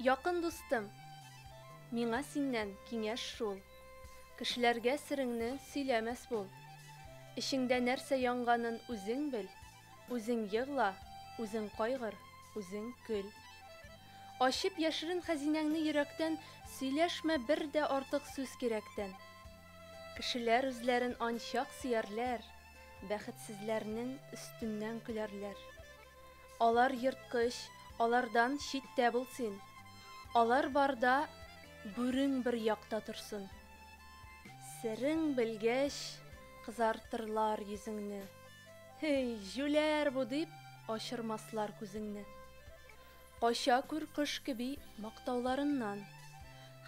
Якын дустым, миңа синнән киңәш шул, Кешеләргә сереңне сөйләмәс бул. Эчеңдә нәрсә янганын үзең бел, Үзең егъла, үзең кайгыр, үзең көл. Ачып яшерен хәзинәңне йөрәктән Сөйләшмә бер дә артык сүз кирәктән. Кешеләр үзләрен анчак сөярләр, Бәхетсезләрнең өстеннән көләрләр. Алар ерткыч, алардан читтә бул син. Алар барда бүрең бер якта торсын. Серең белгәч, кызартырлар йөзеңне. Һей, җүләр бу дип, ачырмаслар күзеңне. Кача күр кош кеби мактауларыннан.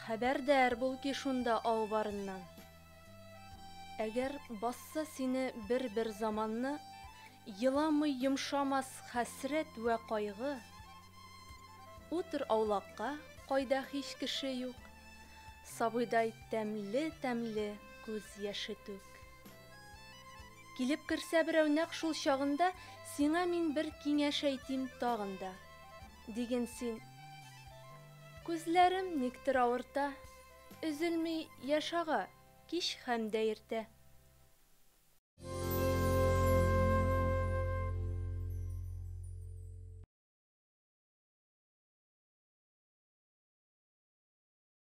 Хәбәрдар бул ки шунда ау барыннан. Әгәр басса сине бер-бер заманны, Еламый йомшамас хәсрәт вә кайгы. Утыр аулакка, кайда һич кеше юк, Сабыйдай тәмле-тәмле күз яше түк. Килеп керсә берәү нәкъ шул чагында, Сиңа мин бер киңәш әйтим тагын да. Диген син, Күзләрем никтер авырта, Өзелми яшь ага кич һәм дә иртә.